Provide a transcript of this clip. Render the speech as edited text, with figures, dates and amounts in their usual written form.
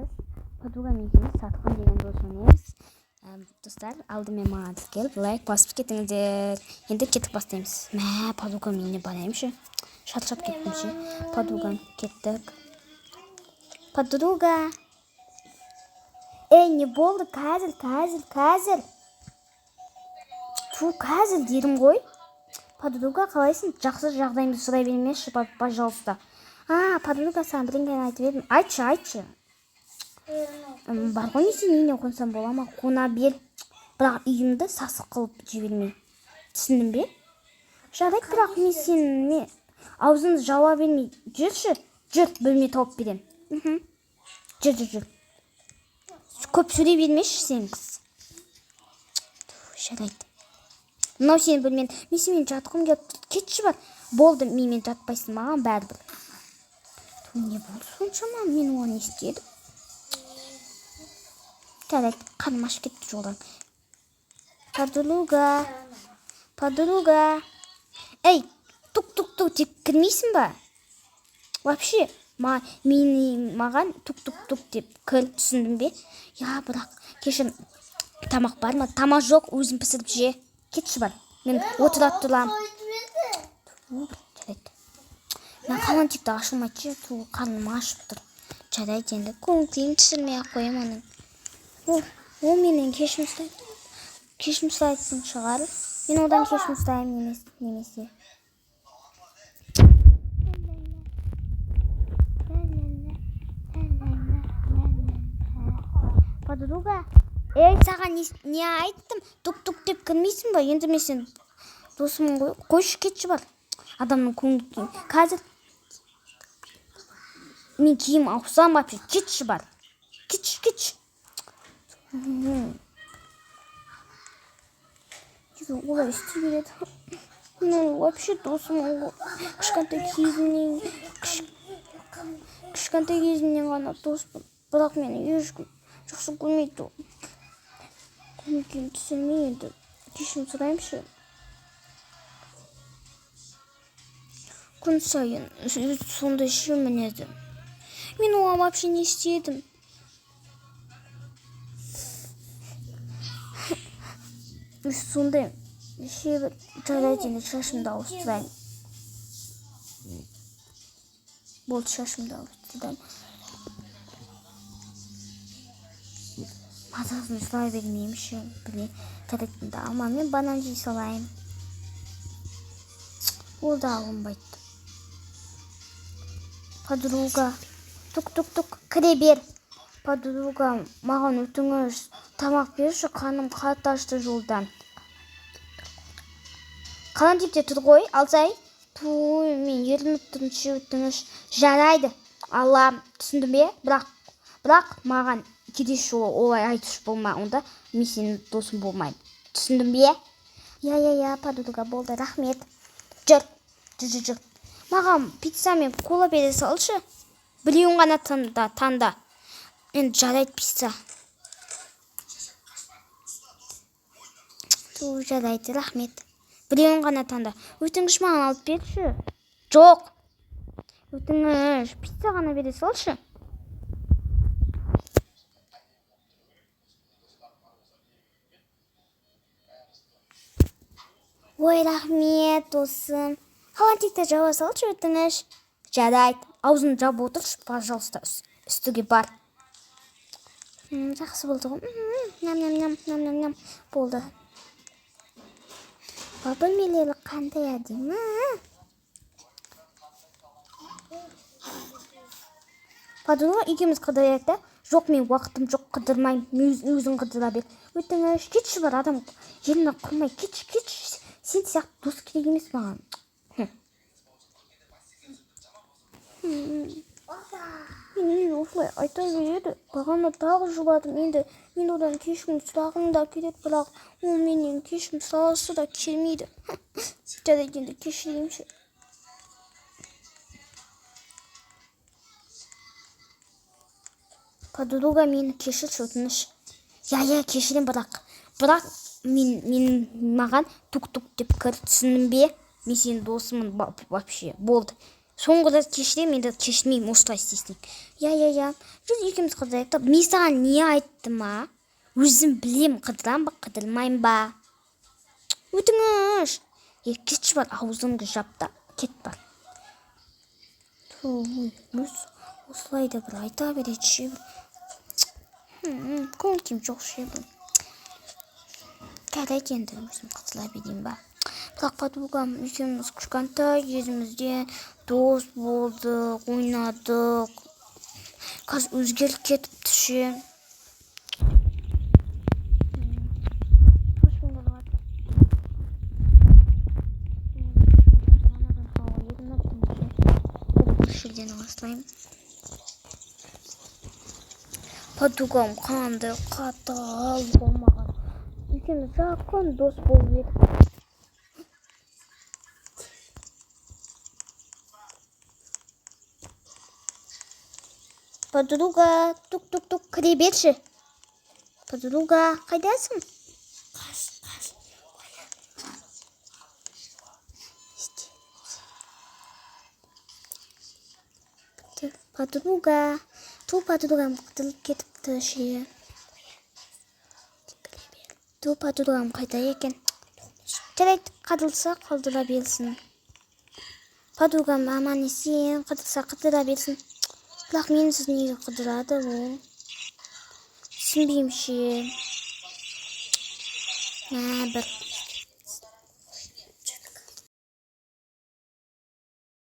Біз подругам екеуміз Сатқын деген дос ойнаймыз. Достар, алдымен маған тіркеліп, лайк басып кетіңіздер. Енді кеттік, бастаймыз. Мә, подругам үйіне барайыншы. Шаршап кеттім ше. Подругам, кеттік. Подруга. Ей, не болды? Қазір, қазір, қазір. Ту, қазір дедім ғой. Подруга, қалайсың? Жақсы, жағдайымды сұрай бермеші, пожалуйста. А, подруга, саған бірдеңе айтып едім. Айтшы, айтшы. Бар ғой, не, сен үйіне қонсам бола ма? Қона бер. Бірақ үйімді сасық қылып жібермей. Түсіндің бе? Жарайды, бірақ мен сен мен аузыңды жауа бермей жүрші. Жүр, бөлме тауып беремін. Мхм. Жүр, жүр, жүр. Көп сөйлей бермеші сен, қыз. Ту, жарайды. Мынау сенің бөлмең. Мен сенімен жатқым келіп тұр. Кетші, бар. Болды, менімен жатпайсың, маған бәрібір. Ту, не болды соншама? Мен оған не істедім? Жарайды, қарным ашып кетті жолдан. Подруга. Подруга. Ей, тук тук тук деп кірмейсің ба? Вообще, ма, мені маған тук тук тук деп кір, түсіндің бе? Я, бірақ кешір, тамақ бар ма? Тамақ жоқ, өзің пісіріп же. Кетші, бар. Мен отыра тұрамын. Ту, жарайды. Мына холодильник те ашылмайды ше, ту, қарным ашып тұр. Жарайды, енді көңіл күйін түсірмей ақ қоямын оның. Ол менен кешірім сұрайды. Кешірім сұрайтын шығар. Мен одан кешірім сұраймын немесе. Подруга, ей, саған не айттым? Тук тук деп кірмейсің ба? Енді мен сен досымын ғой. Қойшы, кетші, бар. Адамның көңіл күйін. Қазір мен киім ауысамын вообще. Кетші, бар. Кетші, кетші. Неге олай істей береді? Ну, вообще досым ғой. Кішкентай кезімнен ғана доспын. Бірақ мені ешкім жақсы көрмейді. Көңіл күйін түсірмей, енді кешірім сұраймыншы. Күн сайын сондай ше мінезі. Мен оған вообще не істедім? Сондай ше бір. Жарайды, енді шашымды ауыстырайын. Болды, шашымды ауыстырайын. Мазасын сұрай бермеймін ше. Біле, жарайды, енді алма мен банан жей салайын. Ол да алынбайды. Подруга, тук тук тук, кіре бер. Подруга, маған өтініш, тамақ берші, қарным қатты ашты жолдан. Холодильникте тұр ғой, алсай. Ту, мен ерініп тұрмын ше, өтініш. Жарайды, алам, түсіндің бе? Бірақ маған келесі жолы олай айтушы болма, онда мен сенің досың болмаймын. Түсіндің бе? Я, я, я, подруга, болды, рахмет. Жүр, жүр, жүр, жүр. Маған пицца мен кола бере салшы. Біреуін ғана таңда, таңда. Енді жарайды, пицца. Ту, жарайды, рахмет. Біреуін ғана таңда. Өтініш, маған алып берші. Жоқ. Өтініш, пицца ғана бере салшы. Ой, рахмет, досым. Холодильникті жаба салшы, өтініш. Жарайды. Аузыңды жауып отыршы, пожалуйста. Үстіге бар. Жақсы болды ғой. Ням ням ням ням ням ням. Болды. Бөлмелері қандай әдемі. Подруга, екеуміз қыдырайық та. Жоқ, мен уақытым жоқ, қыдырмаймын. Өзің қыдыра бер. Өтініш, кетші, бар, адам жеріне құрмай, кетші, кетші. Сен сияқты дос керек емес маған. Мен осылай айта береді. Бағана тағы жыладым. Енді мен одан кешірім сұрағым да келеді, бірақ ол менен кешірім сұрағысы да келмейді. Жарайды, енді кешірейінші. Подруга, мені кешірші, өтініш. Я, я, кешірем, бірақ мен маған тук тук деп кір, түсіндің бе? Мен сенің досымын вообще. Болды. Соңғы рет кешіремін, енді кешірмеймін, осылай істейсің. Иә, иә, иә. Жүр, екеуміз қыдырайық та. Мен саған не айттым, а? Өзім білем, қыдырам ба, қыдырмаймын ба. Өтініш. Е, кетші, бар, аузыңды жап та, кет, бар. Ой, осылай да бір айта береді ше. Көңіл күйім жоқ ше бір. Жарайды, енді өзім қыдыра берейін ба. Бірақ подругам екеуміз кішкентай кезімізде дос болдық, ойнадық. Қазір өзгеріп кетіпті ше. Қошқым келіп жатыр. Осы жерден бастаймын. Подругам қандай қатал болмаған. Екеуміз жақын дос болып едік. Подруга, тук-тук-тук, кіре берші. Подруга, қайдасың? Қаш, қаш. Істе. Подруга, ту, подругам қыдырып кетіпті ше. Ту, подругам қайда екен? Жарайды, қыдырса қыдыра берсін. Подругам аман есен қыдырса қыдыра берсін. Бірақ менсіз неге қыдырады ол? Түсінбеймін ше. Мә, бір